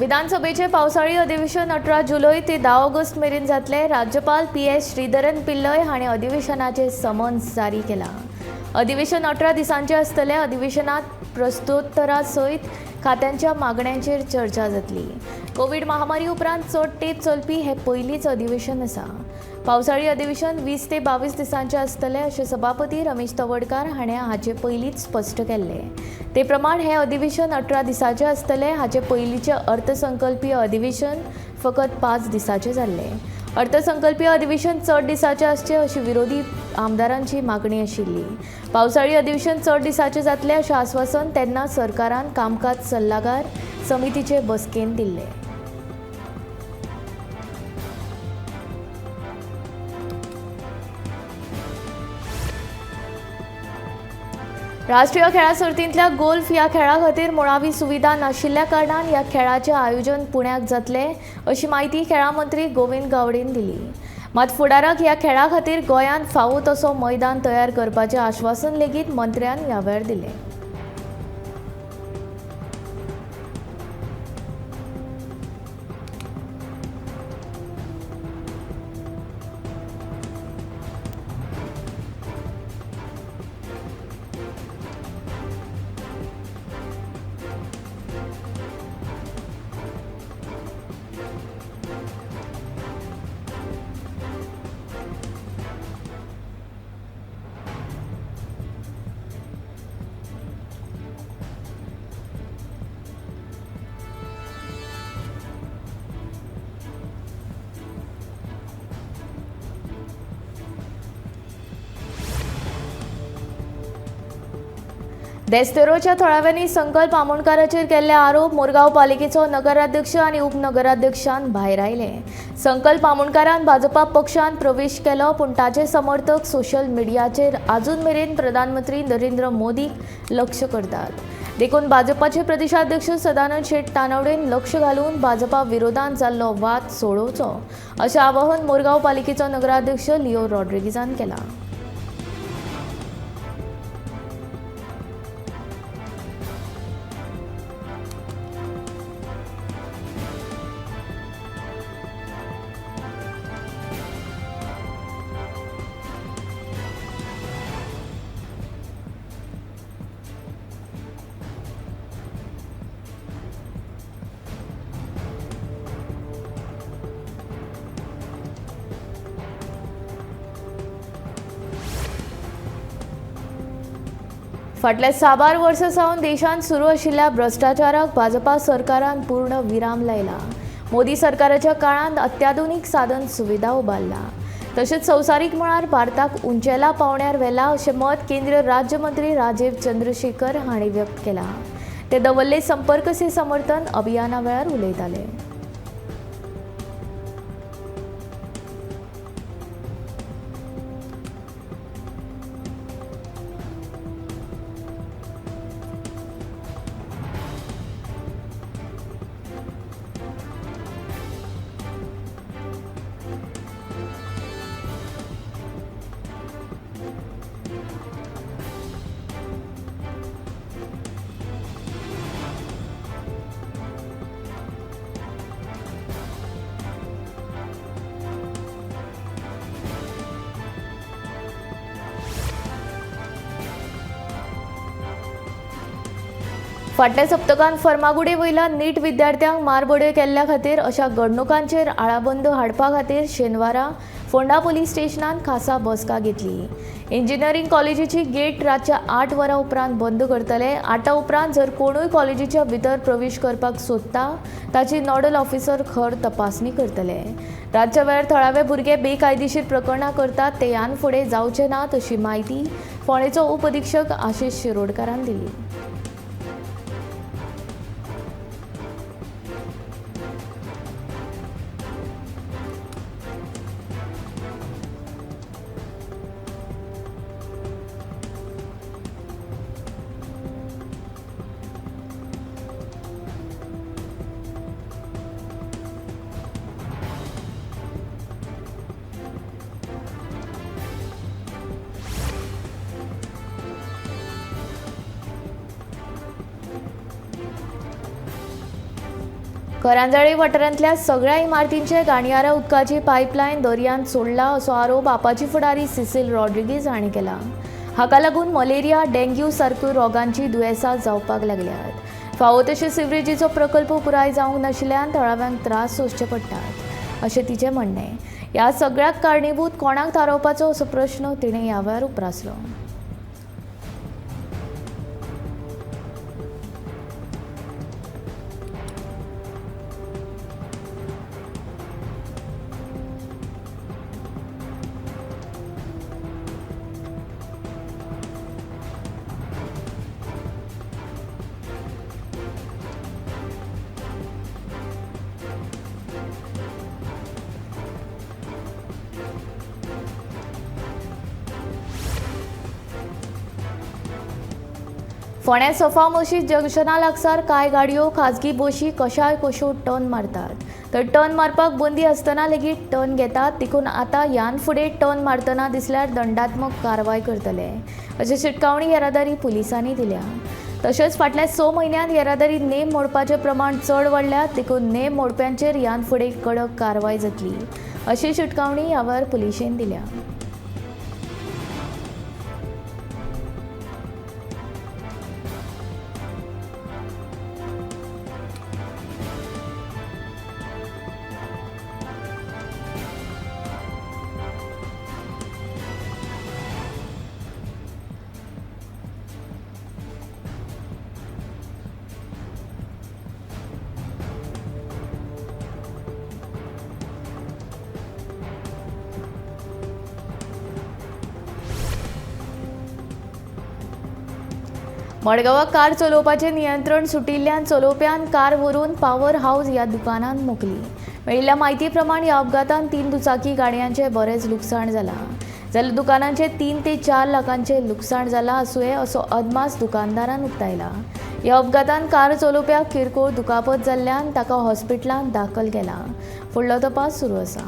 विधानसभेचे पावसाळी अधिवेशन 18 जुलय ते 10 ऑगस्ट मेरेन जातले. राज्यपाल PS Sreedharan Pillai हांणी अधिवेशनाचे समन्स जारी केला. अधिवेशन 18 दिसांचे आसतले. अधिवेशनात प्रश्नोत्तरा सयत खात्यांच्या मागण्यांचेर चर्चा जातली. कोवीड महामारी उपरांत चड तेंप चलपी हे पयलींच अधिवेशन आसा. पावसाळी अधिवेशन 20 ते 22 दिसांचे आसतले अशें सभापती रमेश तवडकार हाणें हाचे पयलींच स्पश्ट केल्लें. ते प्रमाण हें अधिवेशन 18 दिसांचें आसतलें. हाचे पयलींचें अर्थसंकल्पीय अधिवेशन फकत 5 दिसांचें जाल्लें. अर्थसंकल्पीय अधिवेशन चड दिसांचें आसचें अशी विरोधी आमदारांची मागणी आशिल्ली. पावसाळी अधिवेशन चड दिसांचें जातलें अशें आस्वासन तेन्ना सरकारान कामकाज सल्लागार समितीचे बसकेंत दिल्लें. राष्ट्रीय खेळा सर्तींतल्या गोल्फ ह्या खेळा खातीर मुळावी सुविधा नाशिल्ल्या कारणान ह्या खेळाचें आयोजन पुण्याक जातलें अशी म्हायती खेळा मंत्री गोविंद गावडेन दिली. मात फुडाराक ह्या खेळा खातीर गोंयांत फावो तसो मैदान तयार करपाचें आश्वासन लेगीत मंत्र्यान ह्या वेळार दिलें. देस्तेरोच्या थळाव्यांनी संकल्प आमोणकाराचेर केल्ले आरोप मुरगांव पालिकेचो नगराध्यक्ष आनी उपनगराध्यक्षान भायर आयले. संकल्प आमोणकारान भाजपा पक्षान प्रवेश केलो, पूण ताचे समर्थक सोशल मिडियाचेर आजून मेरेन प्रधानमंत्री नरेंद्र मोदीक लक्ष करतात. देखून भाजपाचे प्रदेशाध्यक्ष सदानंद शेट तानावडेन लक्ष घालून भाजपा विरोधान जाल्लो वाद सोडोवचो अशें आवाहन मुरगांव पालिकेचो नगराध्यक्ष लिओ रॉड्रिगीजान केलां. फाटल्या साबार वर्सां सावन देशांत सुरू आशिल्ल्या भ्रश्टाचाराक भाजपा सरकारान पूर्ण विराम लायला. मोदी सरकाराच्या काळांत अत्याधुनीक साधन सुविधा उबारला, तशेंच संवसारीक मळार भारताक उंचेल्या पावंड्यार व्हेला अशें मत केंद्रीय राज्यमंत्री राजीव चंद्रशेखर हांणी व्यक्त केलां. ते दवर्ले संपर्क से समर्थन अभियाना वेळार उलयताले. फाटल्या सप्तकांत फर्मागुडे वयल्या नीट विद्यार्थ्यांक मारबडय केल्ल्या खातीर अशा घडणुकांचेर आळाबंद हाडपा खातीर शेनवारा फोंडा पुलीस स्टेशनान खासा बसका घेतली. इंजिनियरींग कॉलेजीची गेट रातच्या 8 वरां उपरांत बंद करतले. 8 उपरांत जर कोणूय कॉलेजीच्या भितर प्रवेश करपाक सोदता ताची नॉडल ऑफिसर खर तपासणी करतले. रातच्या वेळार थळावे भुरगे बेकायदेशीर प्रकरणां करतात ते ह्यान फुडें जावचे नात अशी म्हायती फोंडेचो उपअधिक्षक आशिष शिरोडकारान दिली. करंजाळे वाठारांतल्या सगळ्या इमारतींचे घाणयाऱ्या उदकाची पायपलायन दर्यांत सोडला असो आरोप आपाची फुडारी सिसील रॉड्रिगीज हांणी केला. हाका लागून मलेरिया, डेंग्यू सारक्यो रोगांची दुयेंसां जावपाक लागल्यात. फावो तशे सिवरेजीचो प्रकल्प पुराय जावंक नाशिल्ल्यान थळाव्यांक त्रास सोंसचे पडटात अशें तिचें म्हणणें. ह्या सगळ्याक कारणीभूत कोणाक थारावपाचो असो प्रश्न तिणें ह्या वेळार उप्रासलो. फोंड्या सफा मशीद जंक्शना लागसार कांय गाडयो, खाजगी बशी कशाय कश्यो टर्न मारतात. तर टर्न मारपाक बंदी आसतना लेगीत टर्न घेतात. देखून आतां ह्यान फुडें टर्न मारतना दिसल्यार दंडात्मक कारवाय करतले अशी शिटकावणी येरादारी पुलिसांनी दिल्या. तशेंच फाटल्या 6 म्हयन्यांत येरादारी नेम मोडपाचें प्रमाण चड वाडल्यात. देखून नेम मोडप्यांचेर ह्यान फुडें कडक कारवाय जातली अशी शिटकावणी ह्या वेळार पुलिशेन दिल्या. मडगांवाक कार चलोवपाचें नियंत्रण सुटिल्ल्यान चलोवप्यान कार व्हरून पावर हावज ह्या दुकानांत मोखली. मेळिल्ल्या म्हायती प्रमाण ह्या अपघातान 3 दुचाकी गाडयांचें बरेंच लुकसाण जालां. जाल्यार दुकानांचें 3 ते 4 लाखांचें लुकसाण जालां आसुये असो अदमास दुकानदारान उक्तायला. ह्या अपघातान कार चलोवप्याक किरकोळ दुखापत जाल्ल्यान ताका हॉस्पिटलांत दाखल केला. फुडलो तपास सुरू आसा.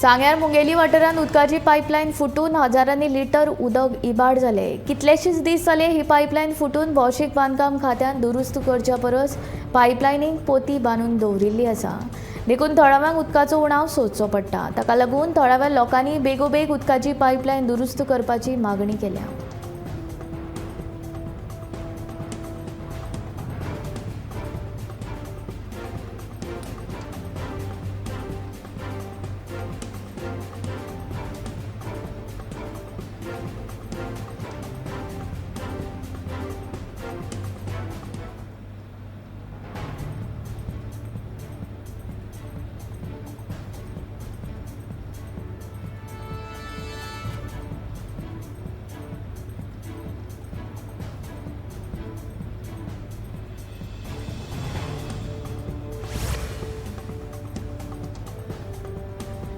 सांग्यार मुंगेली वाठारांत उदकाची पायपलायन फुटून हजारांनी लिटर उदक इबाड जालें. कितलेशेच दीस जाले ही पायपलायन फुटून भौशीक बांदकाम खात्यान दुरुस्त करच्या परस पायपलायनीक पोती बांदून दवरिल्ली आसा. देखून थळाव्यांक उदकाचो उणाव सोंसचो पडटा. ताका लागून थळाव्या लोकांनी बेगोबेग उदकाची पायपलायन दुरुस्त करपाची मागणी केल्या.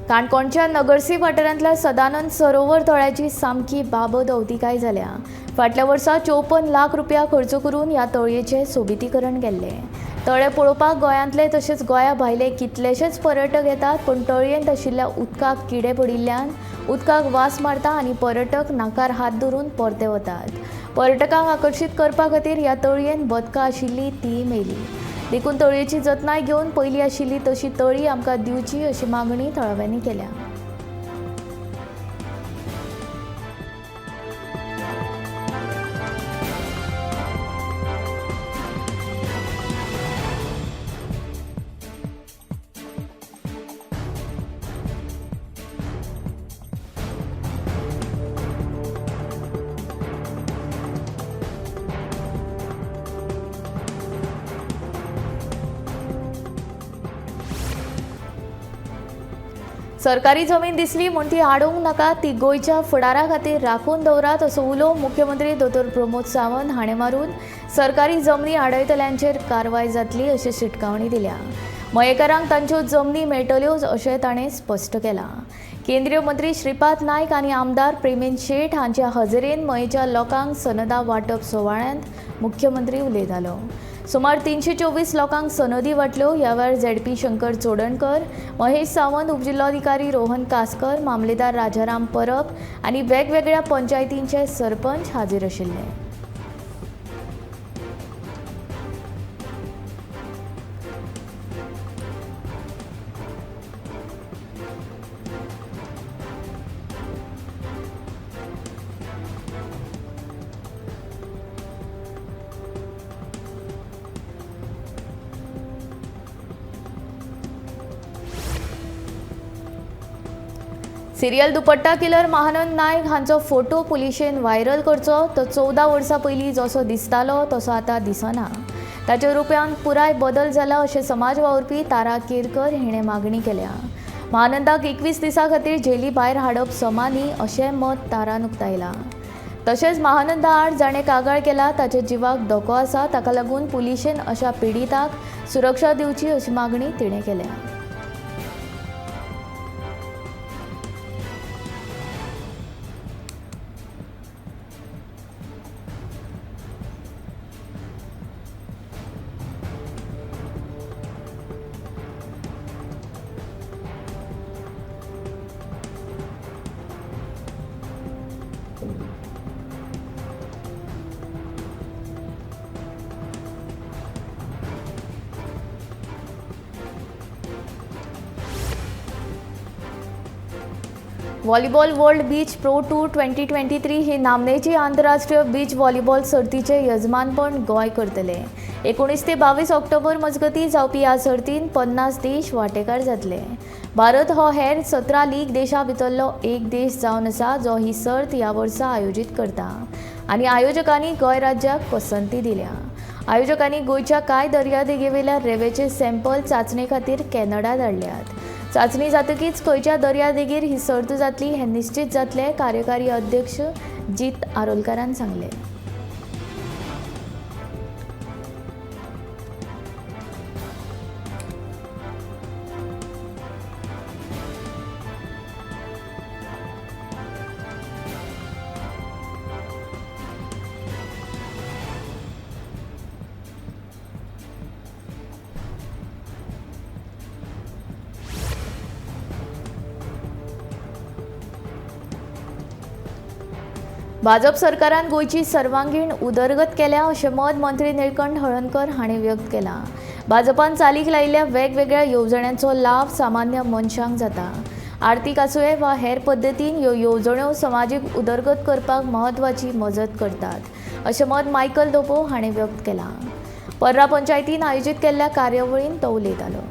काणकोणच्या नगर्सी वाठारांतल्या सदानंद सरोवर तळ्याची सामकी बाबत अवतिकाय जाल्या. फाटल्या वर्सा 54 लाख रुपया खर्च करून ह्या तळयेचें सोबितीकरण केल्लें. तळें पळोवपाक गोंयांतले तशेंच गोंया भायले कितलेशेच पर्यटक येतात, पूण तळयेंत आशिल्ल्या उदकाक किडे पडिल्ल्यान उदकाक वास मारता आनी पर्यटक नाकार हात धरून परते वतात. पर्यटकांक आकर्शीत करपा खातीर ह्या तळयेंत बदकां आशिल्ली तीय मेली. देखून तळयेची जतनाय घेवन पयलीं आशिल्ली तशी तळी आमकां दिवची अशी मागणी थळाव्यांनी केल्या. सरकारी जमीन दिसली म्हूण ती हाडूंक नाका, ती गोंयच्या फुडारा खातीर राखून दवरात असो उलो मुख्यमंत्री दोतोर प्रमोद सावंत हाणें मारून सरकारी जमनी आडयतल्यांचेर कारवाय जातली अशी शिटकावणी दिल्या. मयेकारांक तांच्यो जमनी मेळटल्यो अशें ताणें स्पश्ट केलां. केंद्रीय मंत्री श्रीपाद नायक आनी आमदार प्रेमेंद शेट हांच्या हजेरेन मयेच्या लोकांक सनदां वांटप सुवाळ्यांत मुख्यमंत्री उलयतालो. सुमार 324 लोकांक सनदी वांटल्यो. ह्या वेळार झेडपी शंकर चोडणकर, महेश सावंत, उपजिल्लोधिकारी रोहन कासकर, मामलेदार राजाराम परब आनी वेगवेगळ्या पंचायतींचे सरपंच हाजीर आशिल्ले. सिरियल दुपट्टा किलर महानंद नायक हांचो फोटो पुलिशेन व्हायरल करचो तो 14 वर्सां पयलीं जसो दिसतालो तसो आतां दिसना. ताच्या रुपयान पुराय बदल जाला अशें समाज वावुरपी तारा केरकर हिणें मागणी केल्या. महानंदाक 21 दिसां खातीर जेली भायर हाडप समा न्ही अशें मत तारान उक्तायलां. तशेंच महानंदा आड जाणें कागाळ केला ताच्या जिवाक धोको आसा, ताका लागून पुलिशेन अशा पिडिताक सुरक्षा दिवची अशी मागणी तिणें केल्या. Volleyball world beach pro tour 2023 ही नामनेची आंतरराष्ट्रीय बीच व्हॉलीबॉल सर्तीचे यजमानपण गोंय करतले. 19 ते 22 ऑक्टोबर मजगतीं जावपी ह्या सर्तीन 50 देश वांटेकार जातले. भारत हो हेर 17 लीग देशां भितरलो एक देश जावन आसा जो ही सर्त ह्या वर्सा आयोजीत करता आनी आयोजकांनी गोंय राज्याक पसंती दिल्या. आयोजकांनी गोंयच्या कांय दर्यादेगेवेल्या रेंवेचे सॅम्पल चांचणे खातीर कॅनडा धाडल्यात. चांचणी जातकीच खंयच्या दर्यादेगेर ही सर्त जातली हें निश्चित जातलें, कार्यकारी अध्यक्ष जीत आरोलकारान सांगलें. भाजप सरकारान गोंयची सर्वांगीण उदरगत केल्या अशें मत मंत्री निळकंठ हळर्णकर हांणी व्यक्त केलां. भाजपान चालीक लायिल्ल्या वेगवेगळ्या येवजण्यांचो लाव सामान्य मनशांक जाता. आर्थीक आसुये वा हेर पद्दतीन ह्यो येवजण्यो समाजीक उदरगत करपाक म्हत्वाची मजत करतात अशें मत मायकल लोबो हांणी व्यक्त केलां. पर्रा पंचायतीन आयोजीत केल्ल्या कार्यावळींत तो उलयतालो.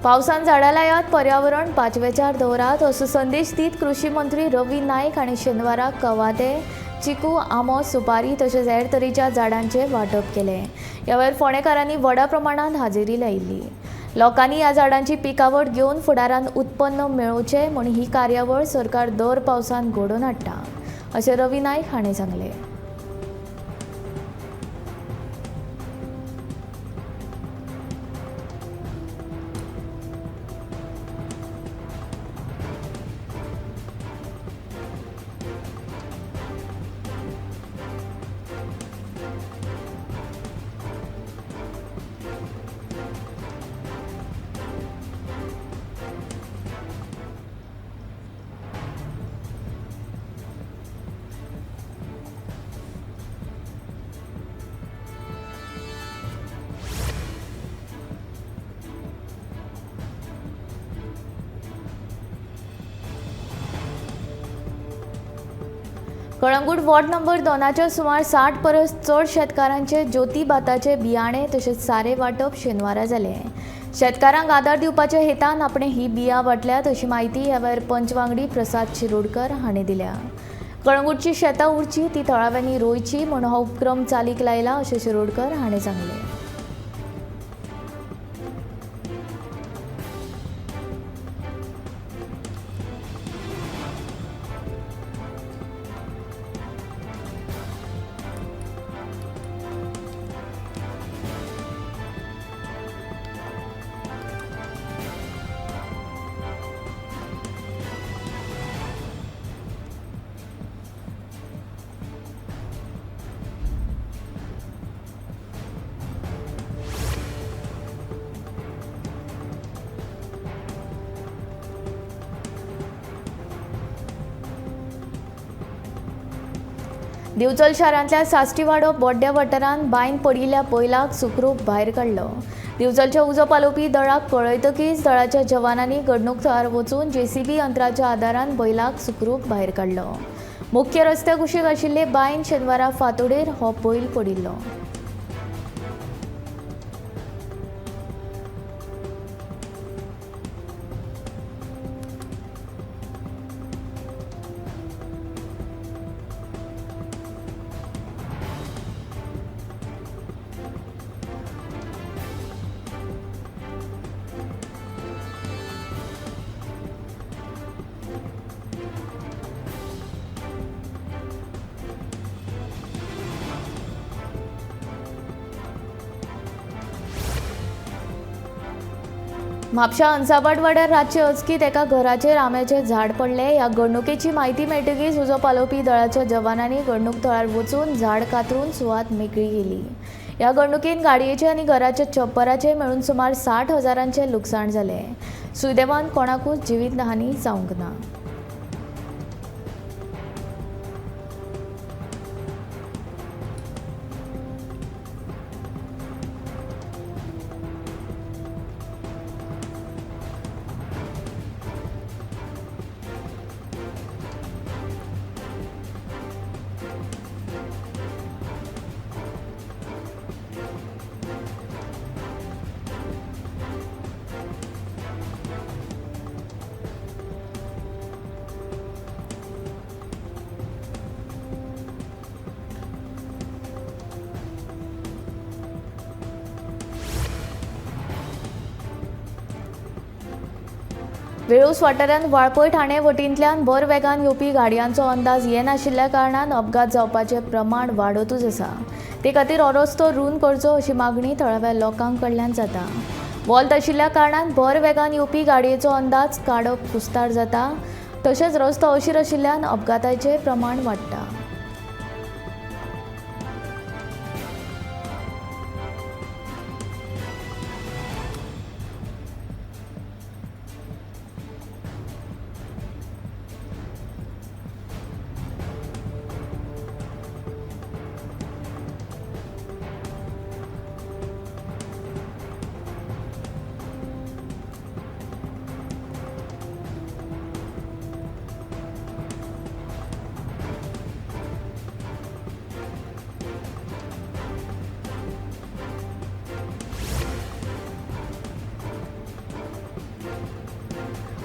पावसान झाडां लायात, पर्यावरण पाचवेचार दवरात असो संदेश दीत कृषी मंत्री रवी नायक हांणी शेनवाराक कवाथे, चिकू, आंबो, सुपारी तशेंच हेर तरेच्या झाडांचें वांटप केलें. ह्या वेळार फोंडेकारांनी व्हडा प्रमाणांत हाजेरी लायिल्ली. लोकांनी ह्या झाडांची पिकावळ घेवन फुडारांत उत्पन्न मेळोवचें म्हूण ही कार्यावळ सरकार दर पावसान घडोवन हाडटा अशें रवी नायक हांणी सांगलें. कळंगूट वॉर्ड नंबर 2च्या सुमार 60 परस चड शेतकारांचे ज्योती भाताचे बियाणे तशेंच सारें वांटप शेनवारा जालें. शेतकारांक आदार दिवपाच्या हेतान आपणे ही बियां वांटल्यात अशी म्हायती ह्या वेळार पंच वांगडी प्रसाद शिरोडकर हांणी दिल्या. कळंगूटची शेतां उरची ती थळाव्यांनी रोयची म्हूण हो उपक्रम चालीक लायला अशें शिरोडकर हांणी सांगलें. दिवचल शारांतल्या साश्टीवाडो बोड्ड्या वाठारांत बांयन पडिल्ल्या बैलाक सुखरूप भायर काडलो. दिवचलच्या उजो पालोवपी दळाक कळयतकीच दळाच्या जवानांनी घडणूक थळार वचून जेसीबी यंत्राच्या आदारान बैलाक सुखरूप भायर काडलो. मुख्य रस्त्या कुशीक आशिल्ले बांयन शेनवारा फांतोडेर हो बैल पडिल्लो. म्हापशा अंसाबाट वाड्यार रातचे अचकीत एका घराचेर आंब्याचें झाड पडलें. ह्या घडणुकेची म्हायती मेळटकीच उजो पालोवपी दळाच्या जवानांनी घडणूक थळार वचून झाड कातरून सुवात मेकळी केली. ह्या घडणुकेन गाडयेचें आनी घराच्या छप्पराचें मेळून सुमार 60,000 लुकसाण जालें. सुदैवान कोणाकूच जिवीत हानी जावंक ना. वेळूस वाठारांत वाळपय ठाणे वटेंतल्यान भर वेगान येवपी गाडयांचो अंदाज येनाशिल्ल्या कारणान अपघात जावपाचें प्रमाण वाडतूच आसा. ते खातीर हो रस्तो रूंद करचो अशी मागणी थळाव्या लोकां कडल्यान जाता. वोल्त आशिल्ल्या कारणान भर वेगान येवपी गाडयेचो अंदाज काडप कुस्तार जाता. तशेंच रस्तो अशीर आशिल्ल्यान अपघाताचें प्रमाण वाडटा.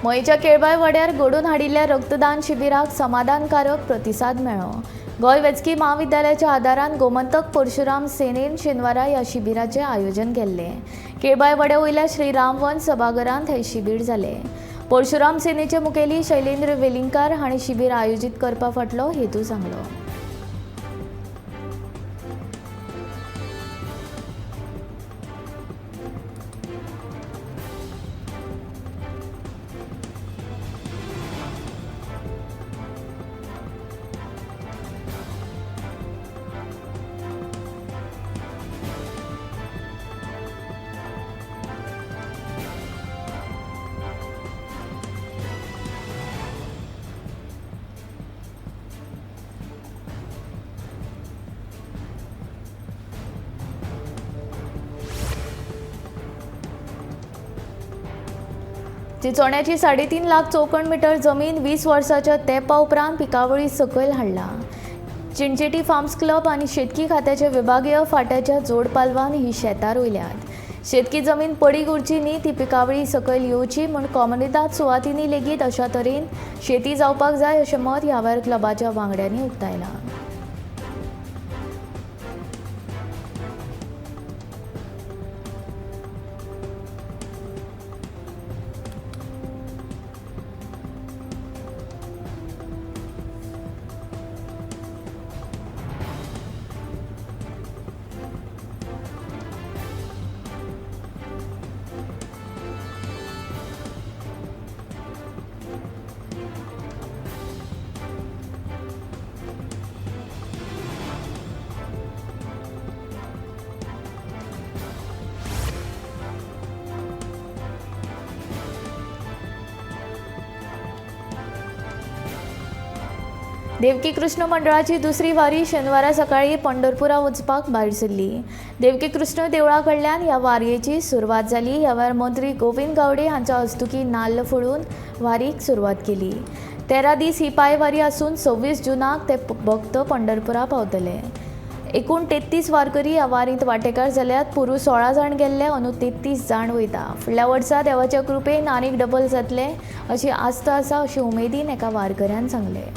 मयेच्या केळबाय वाड्यार घडोवन हाडिल्ल्या रक्तदान शिबिराक समाधानकारक प्रतिसाद मेळ्ळो. गोंय वैजकी म्हाविद्यालयाच्या आदारान गोमंतक परशुराम सेनेन शेनवारा ह्या शिबिराचें आयोजन केल्लें. केळबाय वाड्या वयल्या श्री रामवन सभाघरांत हें शिबीर जालें. परशुराम सेनेचे मुखेली शैलेंद्र वेलिंगकार हांणी शिबीर आयोजीत करपा फाटलो हेतू सांगलो. चिचोण्याची 3.5 लाख चौखण मिटर जमीन 20 वर्साच्या तेंपा उपरांत पिकावळी सकयल हाडला. चिंचेटी फार्म्स क्लब आनी शेतकी खात्याच्या विभागीय फांट्याच्या जोडपालवान ही शेतां रोयल्यात. शेतकी जमीन पडीक उरची न्ही, ती पिकावळी सकयल येवची म्हूण कॉमुनिदाद सुवातींनी लेगीत अशा तरेन शेती जावपाक जाय अशें मत ह्या वेळार क्लबाच्या वांगड्यांनी उक्तायलां. देवकी कृष्ण मंडळाची दुसरी वारी शेनवारा सकाळी पंढरपुरा वचपाक भायर सरली. देवकी कृष्ण देवळा कडल्यान ह्या वारयेची सुरवात जाली. ह्या वेळार मंत्री गोविंद गावडे हांच्या हस्तुकी नाल्ल फोडून वारीक सुरवात केली. 13 दीस ही पांयवारी आसून 26 जुनाक ते भक्त पंढरपुरा पावतले. एकूण 33 वारकरी ह्या वारींत वांटेकार जाल्यात. पोरूं 16 जाण गेल्ले, अंदू 33 जाण वयता. फुडल्या वर्सा देवाच्या कृपेन आनीक डबल जातले अशी आस्त आसा अशी उमेदीन एका वारकऱ्यान सांगलें.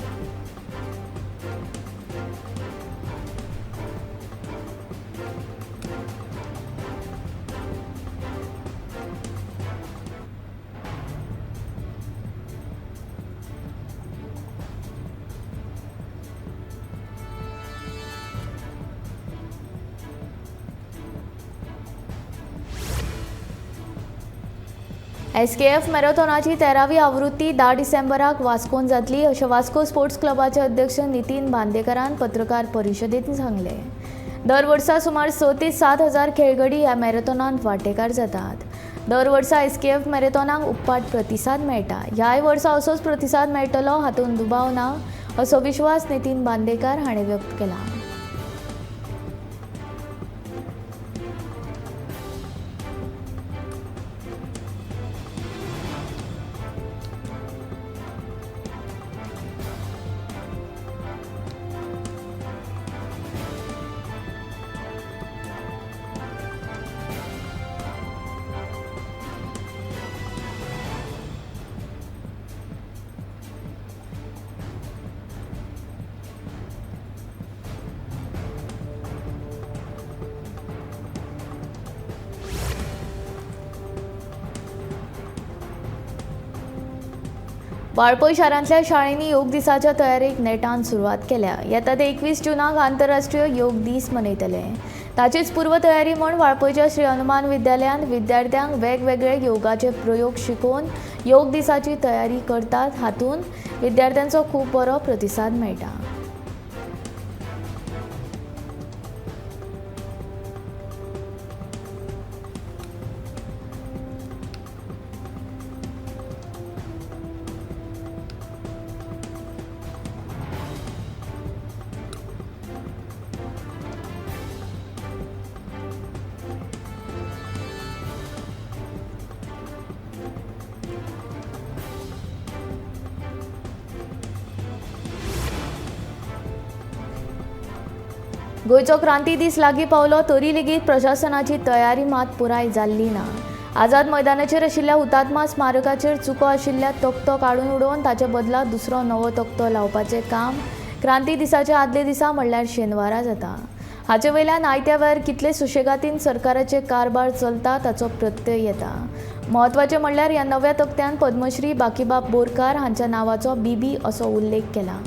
एसकेएफ मॅरेथॉनाची 13वी आवृत्ती 10 डिसेंबराक वास्कोन जातली अशें वास्को स्पोर्ट्स क्लबाचे अध्यक्ष नितीन बांदेकरान पत्रकार परिशदेंत सांगलें. दर वर्सा सुमार 6 ते 7 हजार खेळगडी ह्या मॅरेथॉनांत वांटेकार जातात. दर वर्सा एसकेएफ मॅरेथॉनाक उप्पाट प्रतिसाद मेळटा. ह्याय वर्सा असोच प्रतिसाद मेळटलो हातूंत दुबाव ना असो विश्वास नितीन बांदेकार हाणें व्यक्त केला. वाळपय शारांतल्या शाळेंनी योग दिसाच्या तयारेक नेटान सुरवात केल्या. येता ते 21 जूनाक आंतरराष्ट्रीय योग दीस मनयतले. ताचीच पूर्वतयारी म्हूण वाळपयच्या श्री हनुमान विद्यालयांत विद्यार्थ्यांक वेगवेगळे योगाचे प्रयोग शिकोवन योग दिसाची तयारी करतात. हातूंत विद्यार्थ्यांचो खूब बरो प्रतिसाद मेळटा. गोंयचो क्रांती दीस लागीं पावलो तरी लेगीत प्रशासनाची तयारी मात पुराय जाल्ली ना. आझाद मैदानाचेर आशिल्ल्या हुतात्मा स्मारकाचेर चुको आशिल्ल्या तकटो काडून उडोवन ताचे बदला दुसरो नवो तकटो लावपाचें काम क्रांती दिसाच्या आदले दिसा म्हणल्यार शेनवारा जाता. हाचे वयल्यान आयत्या वेळार कितले सुशेगातीन सरकाराचे कारभार चलता ताचो प्रत्यय येता. म्हत्वाचें म्हणल्यार ह्या नव्या तकट्यान पद्मश्री बाकीबाब बोरकार हांच्या नांवाचो बीबी असो उल्लेख केला.